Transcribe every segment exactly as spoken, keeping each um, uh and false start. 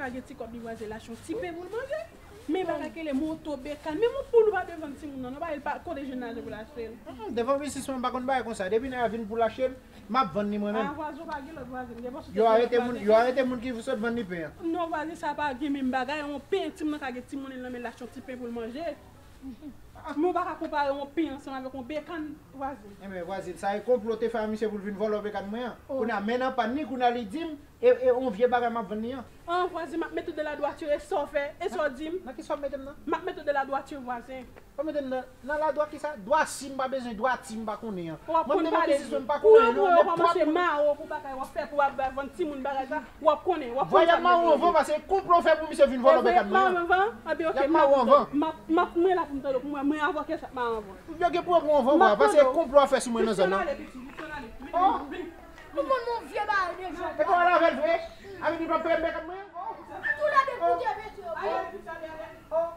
Lage ti kòb li vwazen l achte yon ti pen pou l manje. Men bagay ki rele moto, bekàn. Men yon poul ou pa dwe vann timoun nan, non, bagay li pa kote jwenn lajan pou l achte l. Mm, devan biznisman m pa konn bagay konsa. Depi nèg la vin pou l achte l, m ap vann li mwen menm. Ah, vwazen, ou pa gen lòt vwazen. Gen pòs ou te gen lòt vwazen. Yo arete moun, yo arete moun ki sot vann li pen an. Non, vwazen sa pa gen menm bagay. Yon pen, timoun nan ka gen ti monnen l nan men l achte yon ti pen pou l manje. Men ou pa ka konpare yon pen ansanm avèk yon bekàn, vwazen. Enben, vwazen, sa e konplo te fè a misye pou l vin vòlò bekàn mwen an. Oh. Kounye a, men nan pàn li, kounye a li di m, e, e yon vye bagay m ap vann li an. An, vwazen, m ap mete w de la dwati, e sa w fè, e sa w di m. Nan, nan kisa w mete m nan? M ap mete w de la dwati, vwazen. Ou mete m nan, nan la dwa kisa? Dwa si m pa bezwen, dwa ti m pa konnen an. W ap konn pale vre. Mwen menm nan biznisman m pa konnen, non, nèg twòp. Mare w pou bagay w ap fè pou w ap vann timoun bagay sa. W ap konnen, w ap konnen sa. Voye m mare w anvan, paske konplo w fè pou misye vin vòlò bekàn mwen an. Mare w anvan? Anben, oke, m ap, m ap, mwen la pou m tande w, pou mwen, mwen avòke sa, mare w anvan. Yo gen pwoblèm anvan mwen, paske konplo w ap fè sou mwen nan zòn nan. Oh! Ou konn yon vye bagay deja. E pa w al avè l vre? Avè l, li p ap peye m bekàn mwen an? Tou lè de koute mete yo. Oh!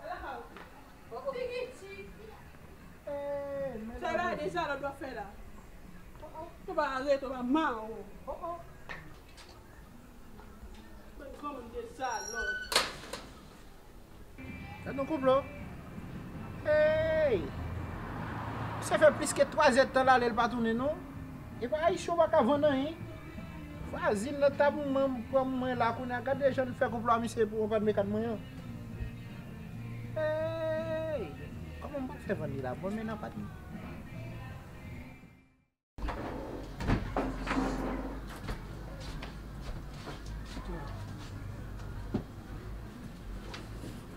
Figi ti. Eh, men sa la deja lòt w ap fè la. Ou pa arete, ou pa mare w. Oh, oh. Granmoun de sa lòt. Gad yon konplo. Hey! Sa fè plis ke twa zè tan l ale, l pa tounen non. E pa ayisyen w pa ka vann anyen. Vwazin nan t ap manm pran mwen la kounye a. Gade jan l fè konplo a misye pou yon pàn bekàn mwen an. Hey! Kòman m pral fè vann li la? Bon, men nan pàn.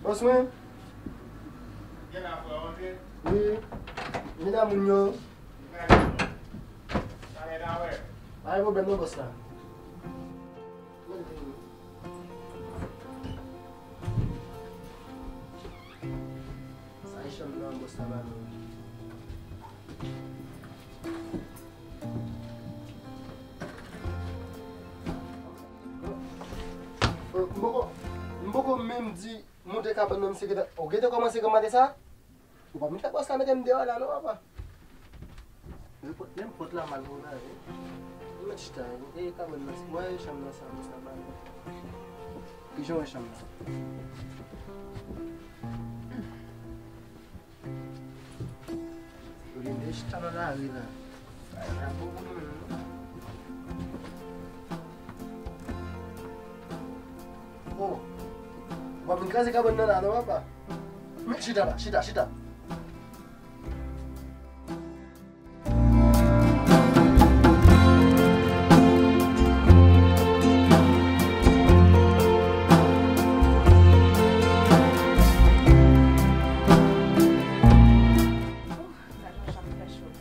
Bòs mwen. Gen la, frè, antre. Wi. Vin a moun yo. Pa gen pwoblèm non, bòs la. Sa e chanm nan, bòs la ba nou. M poko, m poko menm di monte kabann nan, misye gentan, ou gentan kòmanse granmate sa? Ou pa menm fè bòs la mete m deyò la non, papa. Nenpòt, nenpòt la mal pou gade. Ou mèt chita, e kabann nan, wè chanm nan sa, bòs la ba nou. Kijan w wè chanm nan? Yo gen de chita nan lari la. Bagay la bon pou nou menm, non. Oh. W ap vin kraze kabann nan la, non, papa? Men chita la, chita, chita. Gad yon jan m fè chòz.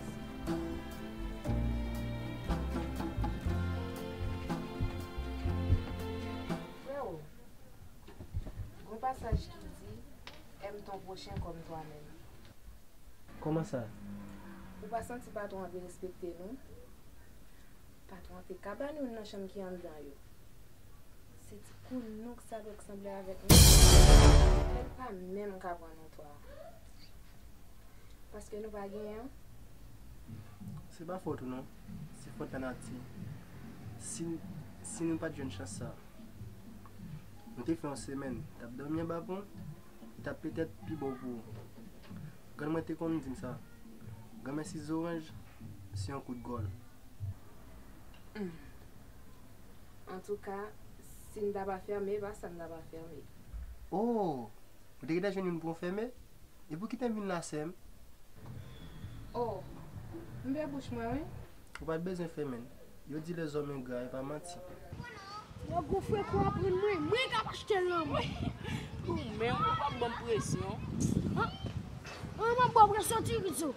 Freo, gon pasaj ki di, aime ton prochain comme toi-même. Kòman sa? Ou pa santi patwon an derespekte nou? Patwon an te ka ba nou youn nan chanm ki anndan yo. Se ti kou nou k sa dwe k sanble avèk nou. Li pa menm ka pran nou twa. Paske nou pa genyen. Se pa fòt ou non. Se fòt lanati. Si, si nou pa t jwenn chans sa, nou te fè yon semèn, t ap dòmi anba pon, t ap petèt pi bon pou ou. Grann mwen te konn di m sa. Granmèsi zoranj, se yon kout gòl. Hmm. Antouka, si n ta pa fèmen, e pa sa n ta pa fèmen. Oh! Ou te gentan jwenn youn pou w fèmen? E pou ki te vin la, sè m? Oh, m fè bouch mwen, wi. Ou pa t bezwen fèmen l. Yo di les hommes ingrats, e pa manti. Yo gon frekan aprann mwen, mwen k ap achte l nan mwen. Ou menm, ou p ap ban m presyon. An, an, m ap ba w presyon, ti Rizo.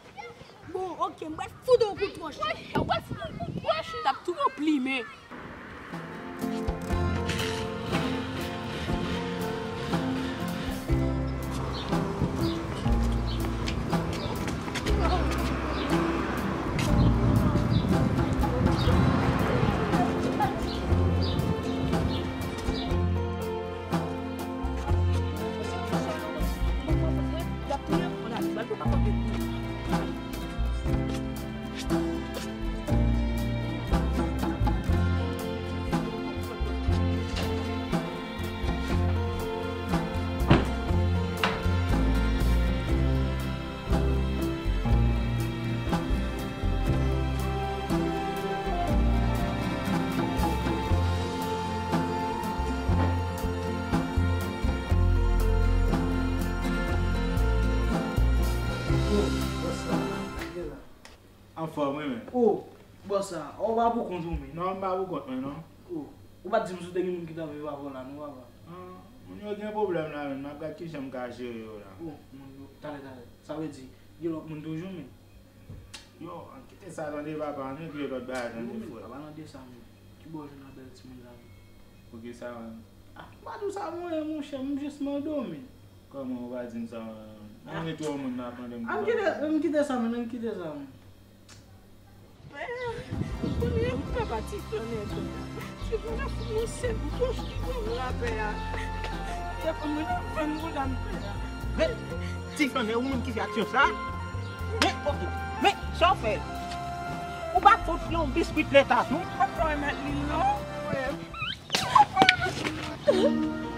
Bon, oke, m pral fout ou kout wòch. Woy, w pral fout ou kout wòch, m t ap tou gon plimen. Bon, mwen menm. Oh, bòs sa, ou pa pou kont ou menm. Non, m pa pou kont mwen, non. Oh, ou pa t di m si w te gen moun ki t ap viv avè w la, non, papa. Ah, moun yo gen pwoblèm la menm, m ap gad kijan m ka jere yo la. Oh, moun yo, talè, talè. Sa vle di, gen lòt moun toujou menm. Yo, ann kite sa tande papa, ann regle lòt bagay tande frè. Papa nan de sa menm. Ki bò w jwenn a bèl timoun sa menm? Poukisa menm? Ah, m pa di w sa mwen ye monchè, m jis mande w menm. Kòman ou pa di m sa? Mwen gen twò moun nan ap mande m. Ann kite, ann kite sa menm, ann kite sa menm. Pè a, ou konnen ou papa ti flannè pè a. Ti flannè fout mwen sèl bouch ki ban m la pè a. Telefòn mwen nan venn goud la m pè a. Men, ti flannè ou menm ki fè aksyon sa? Men, ok. Men, sa w fè? Ou pa fout yon biskit leta tou? Ou pa remèt li non, frè. Ou pa remèt li non.